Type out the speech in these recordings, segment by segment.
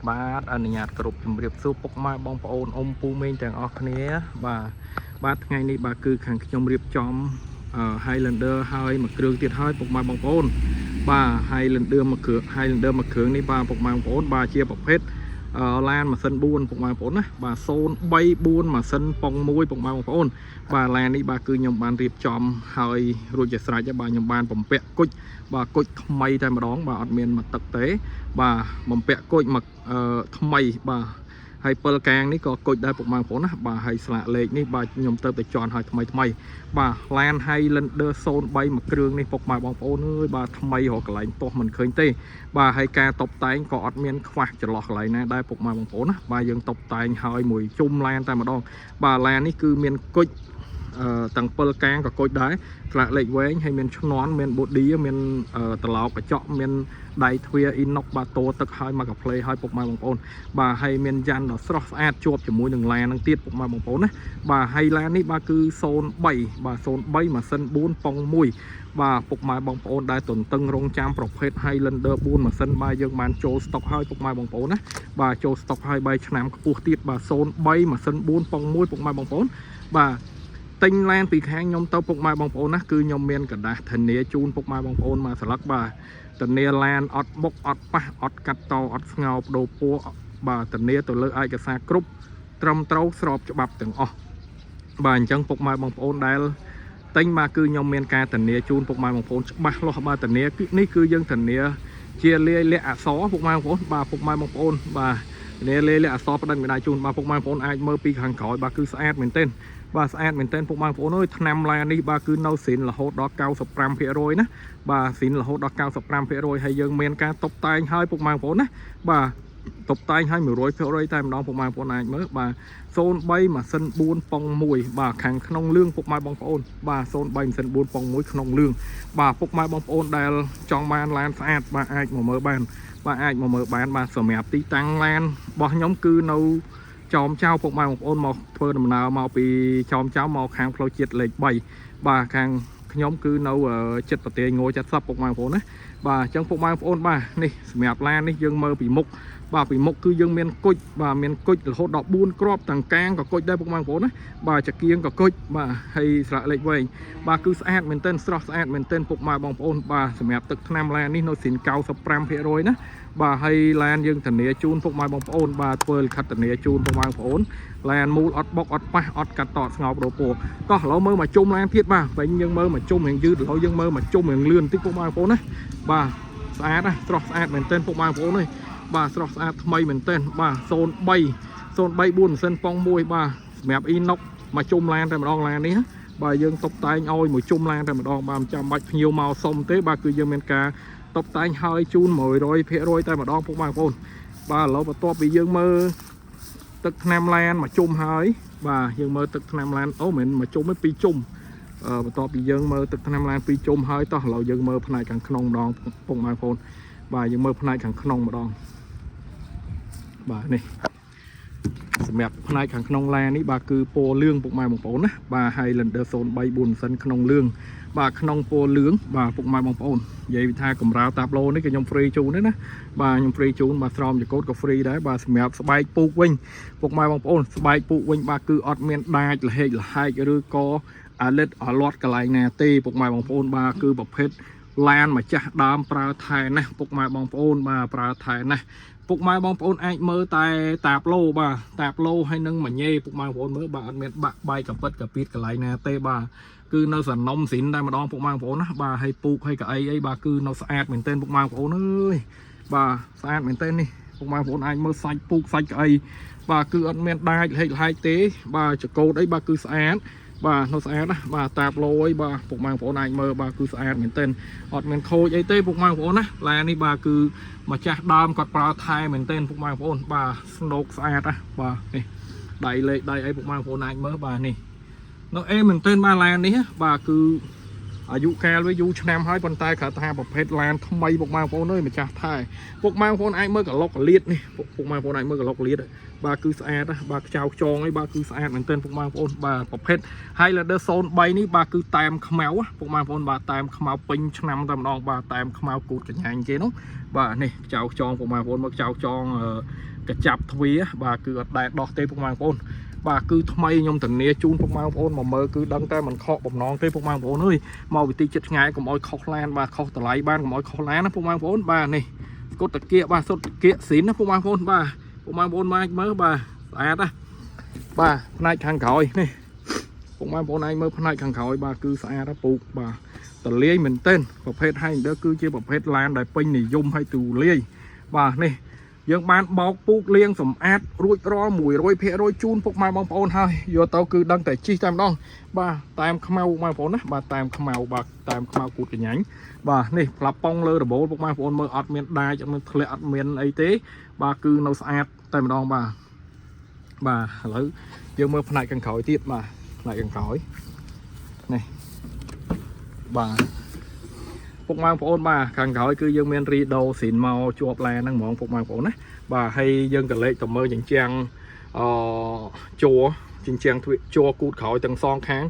បាទអនុញ្ញាតគ្រប់ជំរាបសួរពុកម៉ែបងប្អូនអ៊ំពូមីងទាំងអស់គ្នាបាទបាទថ្ងៃនេះបាទគឺខាងខ្ញុំរៀបចំHighlander ហើយមួយគ្រឿងទៀតហើយពុកម៉ែបងប្អូនបាទ Highlander មួយគ្រឿង Highlander មួយគ្រឿងនេះបាទពុកម៉ែបងប្អូនបាទជាប្រភេទឡានម៉ាស៊ីន4ពុកម៉ែបងប្អូនណាបាទ034ម៉ាស៊ីនប៉ុង1ពុកម៉ែបងប្អូនបាទឡាននេះបាទគឺខ្ញុំបានរៀបចំហើយរួចជាស្រេចហើយបាទខ្ញុំបានបំពាក់គុជបាទគុជថ្មីតែម្ដងបាទអត់មានមកទឹកទេ បាទបំពាក់គុជមកថ្មីបាទហើយពិលកាងនេះក៏គុជដែរពុកម៉ែបងប្អូនណាបាទហើយស្លាកលេខនេះបាទខ្ញុំទៅតែជន់ហើយថ្មីថ្មីបាទឡាន Highlander 03មួយគ្រឿងនេះពុកម៉ែបងប្អូនអើយបាទថ្មីរកកន្លែងទាស់មិនឃើញទេបាទហើយការតបតែងក៏អត់មានខ្វះចន្លោះកន្លែងណាដែរពុកម៉ែបងប្អូនណាបាទយើងតបតែងហើយមួយជុំឡានតែម្ដងបាទឡាននេះគឺមានគុជទាំងពិលកាងក៏គុជដែរស្លាកលេខវែងហើយមានឈ្នាន់មាន body មានត្រឡោកកញ្ចក់មានដៃទ្វារអ៊ីណុកបាទតោទឹកហើយមកកាផ្លេហើយពុកម៉ែបងប្អូនបាទហើយមានយ៉ាន់ដ៏ស្រស់ស្អាតជាប់ជាមួយនឹងឡាននឹងទៀតពុកម៉ែបងប្អូនណាបាទហើយឡាននេះបាទគឺ03បាទ03ម៉ាស៊ីន4ប៉ុង1បាទពុកម៉ែបងប្អូនដែលទន្ទឹងរង់ចាំប្រភេទ Highlander 4ម៉ាស៊ីនបាទយើងបានចូលស្តុកហើយពុកម៉ែបងប្អូនណាបាទចូលស្តុកហើយ3ឆ្នាំខ្ពស់ទៀតបាទ03ម៉ាស៊ីន4ប៉ុង1ពុកម៉ែបងប្អូនបាទទិញឡានពីខាងខ្ញុំទៅពុកម៉ែបងប្អូនណាគឺខ្ញុំមានក្រដាសធានាជូនពុកម៉ែបងប្អូនមកស្លឹកបាទធានាឡានអត់បុកអត់ប៉ះអត់កាត់តអត់ស្ងោបដូរពណ៌បាទធានាទៅលើឯកសារគ្រប់ត្រឹមត្រូវស្របច្បាប់ទាំងអស់បាទអញ្ចឹងពុកម៉ែបងប្អូនដែលទិញបាទគឺខ្ញុំមានការធានាជូនពុកម៉ែបងប្អូនច្បាស់លាស់បាទធានាគឺនេះគឺយើងធានាជាលាយលក្ខណ៍អក្សរពុកម៉ែបងប្អូនបាទពុកម៉ែបងប្អូនបាទធានាលាយលក្ខណ៍អក្សរផ្ដិតមេដៃជូនបាទពុកម៉ែបងប្អូនអាចមើលពីខាងក្រោយបាទគឺស្អាតមែនទែនបាទស្អាតមែនទែនពុកម៉ែបងប្អូនអើយថ្នាំឡាននេះបាទគឺនៅស៊ីនរហូតដល់95%ណាបាទស៊ីនរហូតដល់95%ហើយយើងមានការតុបតែងហើយពុកម៉ែបងប្អូនណាបាទតុបតែងឲ្យ100%តែម្ដងពុកម៉ែបងប្អូនអាចមើលបាទ03ម៉ាស៊ីន4ប៉ុង1បាទខាងក្នុងលឿងពុកម៉ែបងប្អូនបាទ03ម៉ាស៊ីន4ប៉ុង1ក្នុងលឿងបាទពុកម៉ែបងប្អូនដែលចង់បានឡានស្អាតបាទអាចមកមើលបានបាទអាចមកមើលបានបាទសម្រាប់ទីតាំងឡានរបស់ខ្ញុំគឺនៅចោមចៅពុកម៉ែបងប្អូនមកធ្វើដំណើរមកពីចោមចៅមកខាងផ្លូវជាតិលេខ3បាទខាងខ្ញុំគឺនៅចិត្តប្រទេសង70ពុកម៉ែបងប្អូនណាបាទអញ្ចឹងពុកម៉ែបងប្អូនបាទនេះសម្រាប់ឡាននេះយើងមើលពីមុខបាទពីមុខគឺយើងមានគុជបាទមានគុជរហូតដល់4គ្រាប់ទាំងកាងក៏គុជដែរពុកម៉ែបងប្អូនណាបាទចង្គៀងក៏គុជបាទហើយស្លាកលេខវែងបាទគឺស្អាតមែនទែនស្រស់ស្អាតមែនទែនពុកម៉ែបងប្អូនបាទសម្រាប់ទឹកថ្នាំឡាននេះនៅស៊ីន95%ណាបាទហើយឡានយើងធានាជូនពុកម៉ែបងប្អូនបាទធ្វើលិខិតធានាជូនពុកម៉ែបងប្អូនឡានមូលអត់បុកអត់ប៉ះអត់កាត់តអត់ស្ងោបដូរពណ៌តោះឥឡូវមើលមកជុំឡានទៀតបាទវិញយើងមើលមកជុំរៀងយឺតឥឡូវយើងមើលមកជុំរៀងលឿនតិចពុកម៉ែបងប្អូនណាបាទស្អាតណាស្រស់ស្អាតមែនទែនពុកម៉ែបងប្អូនអើយបាទស្រស់ស្អាតថ្មីមែនទែនបាទ03 034ម៉ាស៊ីនប៉ុង1បាទសម្រាប់អ៊ីណុកមកជុំឡានតែម្ដងឡាននេះណាបាទយើងតុបតែងឲ្យមួយជុំឡានតែម្ដងបាទមិនចាំបាច់ភ្ញៀវមកសុំទេបាទគឺយើងមានការតុបតែងឲ្យជូន100%តែម្ដងពុកម៉ែបងប្អូនបាទឥឡូវបន្ទាប់ពីយើងមើលទឹកថ្នាំឡានមកជុំហើយបាទយើងមើលទឹកថ្នាំឡានអូមិនមែនមកជុំទេពីរជុំបន្ទាប់ពីយើងមើលទឹកថ្នាំឡានពីរជុំហើយតោះឥឡូវយើងមើលផ្នែកខាងក្នុងម្ដងពុកម៉ែបងប្អូនបាទយើងមើលផ្នែកខាងក្នុងម្ដងបាទនេះសម្រាប់ផ្នែកខាងក្នុងឡាននេះបាទគឺពណ៌លឿងពុកម៉ែបងប្អូនណាបាទ Highlander 034ម៉ាស៊ីនក្នុងលឿងបាទក្នុងពណ៌លឿងបាទពុកម៉ែបងប្អូននិយាយថាកម្រាលតាប្លូនេះក៏ខ្ញុំ free ជូនដែរណាបាទខ្ញុំ free ជូនបាទស្រោមចកូតក៏ free ដែរបាទសម្រាប់ស្បែកពូកវិញពុកម៉ែបងប្អូនស្បែកពូកវិញបាទគឺអត់មានដាចលហេកលហែកឬក៏អាលិតអាលាត់កន្លែងណាទេពុកម៉ែបងប្អូនបាទគឺប្រភេទឡានម្ចាស់ដើមប្រើថែណាស់ពុកម៉ែបងប្អូនបាទប្រើថែណាស់ពុកម៉ែបងប្អូនអាចមើលតែតាប្លូបាទតាប្លូហើយនឹងម៉ញេពុកម៉ែបងប្អូនមើលបាទអត់មានបាក់បែកកពិតកពីតកន្លែងណាទេបាទគឺនៅសនំស៊ីនតែម្ដងពុកម៉ែបងប្អូនណាបាទហើយពូកហើយកៅអីអីបាទគឺនៅស្អាតមែនទែនពុកម៉ែបងប្អូនអើយបាទស្អាតមែនទែននេះពុកម៉ែបងប្អូនអាចមើលសាច់ពូកសាច់កៅអីបាទគឺអត់មានដាចលហេកលហែកទេបាទចកោតអីបាទគឺស្អាតបាទនៅស្អាតណាបាទតាប្លូអីបាទពុកម៉ែបងប្អូនអាចមើលបាទគឺស្អាតមែនទែនអត់មានខូចអីទេពុកម៉ែបងប្អូនណាឡាននេះបាទគឺម្ចាស់ដើមគាត់ប្រើថែមែនទែនពុកម៉ែបងប្អូនបាទស្នោកស្អាតណាបាទនេះដៃលេខដៃអីពុកម៉ែបងប្អូនអាចមើលបាទនេះនៅអេមែនទែនបាទឡាននេះបាទគឺអាយុកាលវាយូរឆ្នាំហើយប៉ុន្តែគ្រាន់ថាប្រភេទឡានថ្មីពុកម៉ែបងប្អូនអើយម្ចាស់ថែពុកម៉ែបងប្អូនអាចមើលកឡុកកលៀតនេះពុកម៉ែបងប្អូនអាចមើលកឡុកកលៀតបាទគឺស្អាតណាបាទខ្ចៅខ្ចងអីបាទគឺស្អាតមែនទែនពុកម៉ែបងប្អូនបាទប្រភេទ Highlander 03នេះបាទគឺតែមខ្មៅពុកម៉ែបងប្អូនបាទតែមខ្មៅពេញឆ្នាំតែម្ដងបាទតែមខ្មៅគូតកញ្ញាញគេនោះបាទនេះខ្ចៅខ្ចងពុកម៉ែបងប្អូនមើលខ្ចៅខ្ចង កញ្ចាប់ទ្វារបាទគឺអត់ដែលដោះទេពុកម៉ែបងប្អូនបាទគឺថ្មីខ្ញុំធានាជូនពុកម៉ែបងប្អូនមកមើលគឺដឹងតែមិនខកបំណងទេពុកម៉ែបងប្អូនអើយមកវិធីចិត្តឆ្ងាយកុំឲ្យខុសឡានបាទខុសតម្លៃបានកុំឲ្យខុសឡានណាពុកម៉ែបងប្អូនបាទនេះស្គុតតាគៀកបាទសុទ្ធតាគៀកស៊ីនណាពុកម៉ែបងប្អូនបាទពុកម៉ែបងប្អូនមកមើលបាទស្អាតណាបាទផ្នែកខាងក្រោយនេះពុកម៉ែបងប្អូនឯងមើលផ្នែកខាងក្រោយបាទគឺស្អាតណាពូកបាទតលាយមែនទែនប្រភេទ Highlander គឺជាប្រភេទឡានដែលពេញនិយមហើយទូលាយបាទនេះយើងបានបោកពូកលាងសម្អាតរួចរាល់100%ជូនពុកម៉ែបងប្អូនហើយយកទៅគឺដឹងតែជីកតែម្ដងបាទតាមខ្មៅបងប្អូនណាបាទតាមខ្មៅបាទតាមខ្មៅគូតកញ្ញាញ់បាទនេះផ្លាប់ប៉ុងលើរបូលពុកម៉ែបងប្អូនមើលអត់មានដាចអត់មានធ្លាក់អត់មានអីទេបាទគឺនៅស្អាតតែម្ដងបាទបាទឥឡូវយើងមើលផ្នែកខាងក្រោយទៀតបាទផ្នែកខាងក្រោយនេះបាទពុកម៉ែបងប្អូនបាទខាងក្រោយគឺយើងមានរីដូស៊ីនមកជាប់ឡានហ្នឹងហ្មងពុកម៉ែបងប្អូនណាបាទហើយយើងក៏លេខទៅមើលជញ្ជាំងអឺជួរជញ្ជាំងទ្វារជួរគូតក្រោយទាំងសងខាង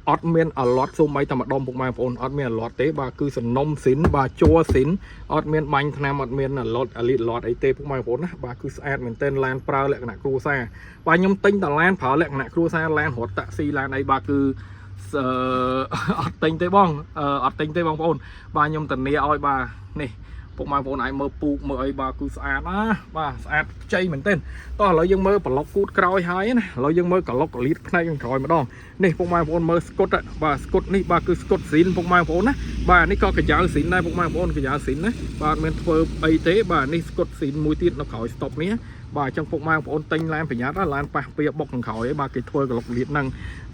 អត់មានអាឡត់សូម្បីតែម្ដុំពុកម៉ែបងប្អូនអត់មានអាឡត់ទេបាទគឺសំណុំស៊ីនបាទជួរស៊ីនអត់មានបាញ់ថ្នាំអត់មានអាឡត់អាលីតឡត់អីទេពុកម៉ែបងប្អូនណាបាទគឺស្អាតមែនទែនឡានប្រើលក្ខណៈគ្រួសារបាទខ្ញុំទិញតឡានប្រើលក្ខណៈគ្រួសារឡានរត់តាក់ស៊ីឡានអីបាទគឺអឺ អត់ទិញទេបងអត់ទិញទេបងប្អូនបាទខ្ញុំធានាឲ្យបាទនេះពុកម៉ែបងប្អូនអាចមើលពូកមើលអីបាទគឺស្អាតណាបាទស្អាតខ្ចីមែនទែនតោះឥឡូវយើងមើលប្លុកគូតក្រោយហើយណាឥឡូវយើងមើលក្លុកកលៀតផ្នែកខាងក្រោយម្ដងនេះពុកម៉ែបងប្អូនមើលស្គុតបាទស្គុតនេះបាទគឺស្គុតស៊ីនពុកម៉ែបងប្អូនណាបាទនេះក៏កាយ៉ាវស៊ីនដែរពុកម៉ែបងប្អូនកាយ៉ាវស៊ីនណាបាទអត់មានធ្វើអីទេបាទនេះស្គុតស៊ីនមួយទៀតនៅក្រោយស្តុបនេះបាទអញ្ចឹងពុកម៉ែបងប្អូនទិញឡានប្រយ័ត្នឡានប៉ះពៀបុកខាងក្រោយបាទគេធ្វើក្លុកលៀតហ្នឹង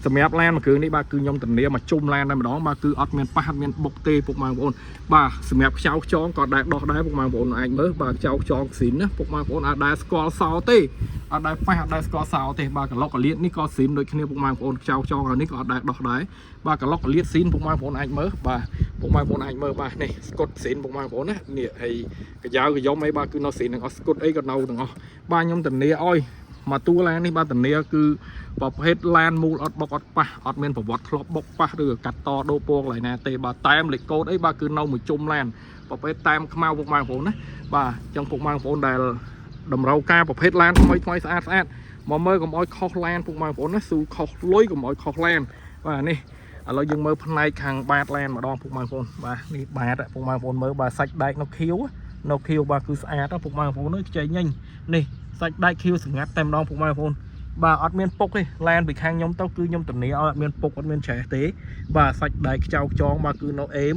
សម្រាប់ឡានមួយគ្រឿងនេះបាទគឺខ្ញុំធានាមកជុំឡានតែម្ដងបាទគឺអត់មានប៉ះអត់មានបុកទេពុកម៉ែបងប្អូនបាទសម្រាប់ខ្ចៅខ្ចងក៏ដែរដោះដែរពុកម៉ែបងប្អូនអាចមើលបាទខ្ចៅខ្ចងស៊ីនណាពុកម៉ែបងប្អូនអាចដែរស្គាល់សោទេអត់ដែរប៉ះអត់ដែរស្គាល់សោទេបាទក្លុកកលៀតនេះក៏ស៊ីនដូចគ្នាពុកម៉ែបងប្អូនខ្ចៅខ្ចងហើយនេះក៏អត់ដែរដោះដែរបាទក្លុកកលៀតស៊ីនពុកម៉ែបងប្អូនអាចមើលបាទពុកម៉ែបងប្អូនអាចមើលបាទនេះស្កុតស៊ីនពុកម៉ែបងប្អូនណានេះហើយកយ៉ាវកយំអីបាទគឺនៅស៊ីនទាំងអស់ស្កុតអីក៏នៅទាំងអស់បាទខ្ញុំធានាឲ្យមកតួឡាននេះបាទធានាគឺប្រភេទឡានមូលអត់បុកអត់ប៉ះអត់មានប្រវត្តិធ្លាប់បុកប៉ះឬកាត់តដូរពងកន្លែងណាទេបាទតែមលេខកូដអីបាទគឺនៅមួយជុំឡានប្រភេទតាមខ្មៅពុកម៉ែបងប្អូនណាបាទអញ្ចឹងពុកម៉ែបងប្អូនដែលតម្រូវការប្រភេទឡានថ្មីថ្មីស្អាតស្អាតមកមើលកុំឲ្យខុសឡានពុកម៉ែបងប្អូនណាស៊ូខុសលុយកុំឲ្យខុសឡានបាទនេះឥឡូវយើងមើលផ្នែកខាងបាតឡានម្ដងពុកម៉ែបងប្អូនបាទនេះបាតពុកម៉ែបងប្អូនមើលបាទសាច់ដែកនៅខៀវនៅខៀវបាទគឺស្អាតពុកម៉ែបងប្អូនអើយខ្ចីញញនេះសាច់ដែកខៀវស្ងាត់តែម្ដងពុកម៉ែបងប្អូនបាទអត់មានពុកទេឡានពីខាងខ្ញុំទៅគឺខ្ញុំធានាឲ្យអត់មានពុកអត់មានច្រេះទេបាទសាច់ដែកខ្ចៅខ្ចងបាទគឺនៅអេម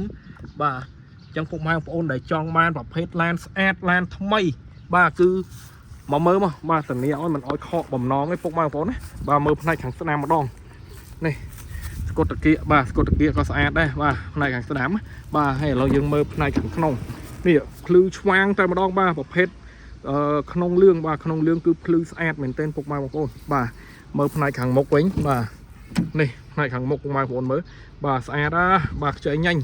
បាទអញ្ចឹងពុកម៉ែបងប្អូនដែលចង់បានប្រភេទឡានស្អាតឡានថ្មីបាទគឺមកមើលមកបាទធានាឲ្យមិនឲ្យខកបំណងទេពុកម៉ែបងប្អូនណាបាទមើលផ្នែកខាងស្ដាំម្ដងនេះស្គុតតាគៀកបាទស្គុតតាគៀកក៏ស្អាតដែរបាទផ្នែកខាងស្ដាំបាទហើយឥឡូវយើងមើលផ្នែកខាងក្នុងនេះភ្លឺឆ្វាងតែម្ដងបាទប្រភេទអឺក្នុងលឿងបាទក្នុងលឿងគឺភ្លឺស្អាតមែនទែនពុកម៉ែបងប្អូនបាទមើលផ្នែកខាងមុខវិញបាទនេះផ្នែកខាងមុខពុកម៉ែបងប្អូនមើលបាទស្អាតណាបាទខ្ចីញញ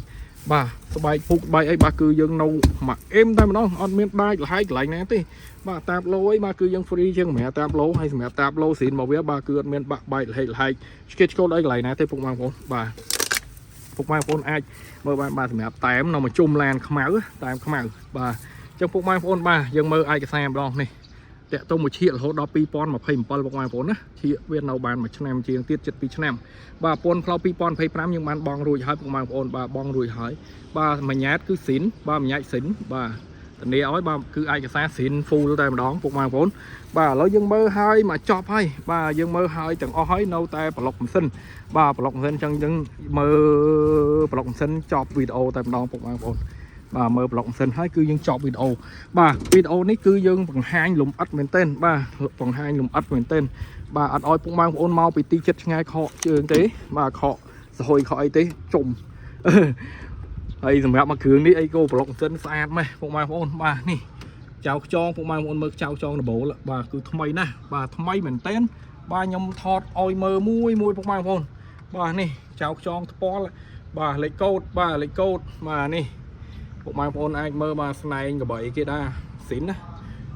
បាទស្បែកពុកបែកអីបាទគឺយើងនៅមួយអេមតែម្ដងអត់មានដាច់លហើយកន្លែងណាទេបាទតាបឡូអីបាទគឺយើង free ជាងសម្រាប់តាបឡូហើយសម្រាប់តាបឡូស៊ីនរបស់វាបាទគឺអត់មានបាក់បែកលហេកលហែកឆ្កេតឆ្កូលអីកន្លែងណាទេពុកម៉ែបងប្អូនបាទពុកម៉ែបងប្អូនអាចមើលបានបាទសម្រាប់តែមនៅមួយជុំឡានខ្មៅតែមខ្មៅបាទអញ្ចឹងពុកម៉ែបងប្អូនបាទយើងមើលឯកសារម្ដងនេះតាក់ទងមួយឈៀករហូតដល់2027ពុកម៉ែបងប្អូនណាឈៀកវានៅបានមួយឆ្នាំជាងទៀតជិត2ឆ្នាំបាទពន្ធផ្លូវ2025យើងបានបងរួចហើយពុកម៉ែបងប្អូនបាទបងរួចហើយបាទមួយញ៉ាតគឺស៊ីនបាទមួយញ៉ាតស៊ីនបាទធានាឲ្យបាទគឺឯកសារស៊ីន full តែម្ដងពុកម៉ែបងប្អូនបាទឥឡូវយើងមើលហើយមកចប់ហើយបាទយើងមើលហើយទាំងអស់ហើយនៅតែប្លុកម៉ាស៊ីនបាទប្លុកម៉ាស៊ីនអញ្ចឹងយើងមើលប្លុកម៉ាស៊ីនចប់វីដេអូតែម្ដងពុកម៉ែបងប្អូនបាទមើលប្លុកម៉ាស៊ីនហើយគឺយើងចប់វីដេអូបាទវីដេអូនេះគឺយើងបង្ហាញលំអិតមែនទែនបាទបង្ហាញលំអិតមែនទែនបាទអត់ឲ្យពុកម៉ែបងប្អូនមកពីទីចិត្តឆ្ងាយខកជើងទេបាទខកសហុយខកអីទេជុំ ហើយសម្រាប់មកគ្រឿងនេះអីក៏ប្លុកម៉ាស៊ីនស្អាតម៉េះពុកម៉ែបងប្អូនបាទនេះចៅខ្ចងពុកម៉ែបងប្អូនមើលចៅខ្ចងដំបូលបាទគឺថ្មីណាស់បាទថ្មីមែនទែនបាទខ្ញុំថតឲ្យមើលមួយមួយពុកម៉ែបងប្អូនបាទនេះចៅខ្ចងថ្ពាល់បាទលេខកូដបាទលេខកូដបាទនេះពុកម៉ែបងប្អូនអាចមើលបាទស្នែងកបីគេដែរស៊ីនណា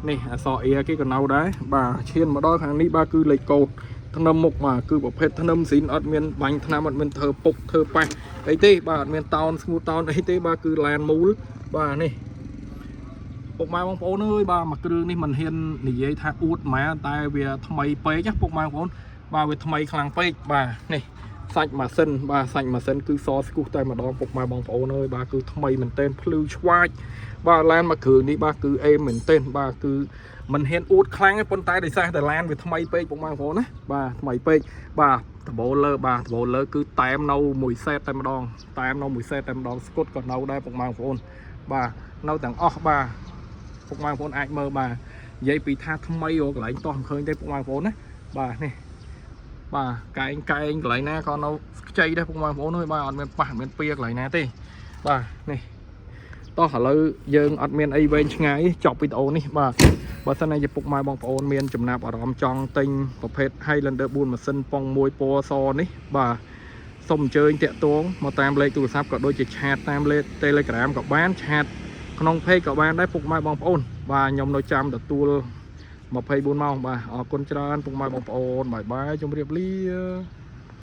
នេះអសអ៊ីគេក៏នៅដែរបាទឈានមកដល់ខាងនេះបាទគឺលេខកូដធ្នឹមមុខបាទគឺប្រភេទធ្នឹមស៊ីនអត់មានបាញ់ថ្នាំអត់មានធ្វើពុកធ្វើប៉ះអីទេបាទអត់មានតោនស្ងួតតោនអីទេបាទគឺឡានមូលបាទនេះពុ ពុកម៉ែបងប្អូនអើយបាទមួយគ្រឿងនេះមិនហ៊ាននិយាយថាអួតម៉ែតែវាថ្មីពេកណាពុកម៉ែបងប្អូនបាទវាថ្មីខ្លាំងពេកបាទនេះសាច់ម៉ាស៊ីនបាទសាច់ម៉ាស៊ីនគឺសស្គុះតែម្ដងពុកម៉ែបងប្អូនអើយបាទគឺថ្មីមែនទែនភ្លឺឆ្វាចបាទឡានមួយគ្រឿងនេះបាទគឺអេមមែនទែនបាទគឺមិនហ៊ានអួតខ្លាំងទេប៉ុន្តែដោយសារតែឡានវាថ្មីពេកពុកម៉ែបងប្អូនណាបាទថ្មីពេកបាទដបូលលើបាទដបូលលើគឺតែមនៅមួយសេតតែម្ដងតែមនៅមួយសេតតែម្ដងស្គុតក៏នៅដែរពុកម៉ែបងប្អូនបាទនៅទាំងអស់បាទ ពុកម៉ែបងប្អូនអាចមើលបាទនិយាយពីថាថ្មីរកកន្លែងតោះមិនឃើញទេពុកម៉ែបងប្អូនណាបាទនេះបាទកែងកែងកន្លែងណាក៏នៅខ្ចីដែរពុកម៉ែបងប្អូនអើយបាទអត់មានប៉ះអត់មានពៀកន្លែងណាទេបាទនេះតោះឥឡូវយើងអត់មានអីវែងឆ្ងាយចប់វីដេអូនេះបាទបើសិនណាជាពុកម៉ែបងប្អូនមានចំណាប់អារម្មណ៍ចង់ទិញប្រភេទ Highlander 4ម៉ាស៊ីនប៉ុង1ពណ៌សនេះបាទសូមអញ្ជើញតាក់ទងមកតាមលេខទូរស័ព្ទក៏ដូចជាchat តាមលេខ Telegram ក៏បាន chat ក្នុង page ក៏បានដែរពុកម៉ែបងប្អូនបាទខ្ញុំនៅចាំទទួល24ម៉ោងបាទអរគុណច្រើនពុកម៉ែបងប្អូន bye bye ជម្រាបលា។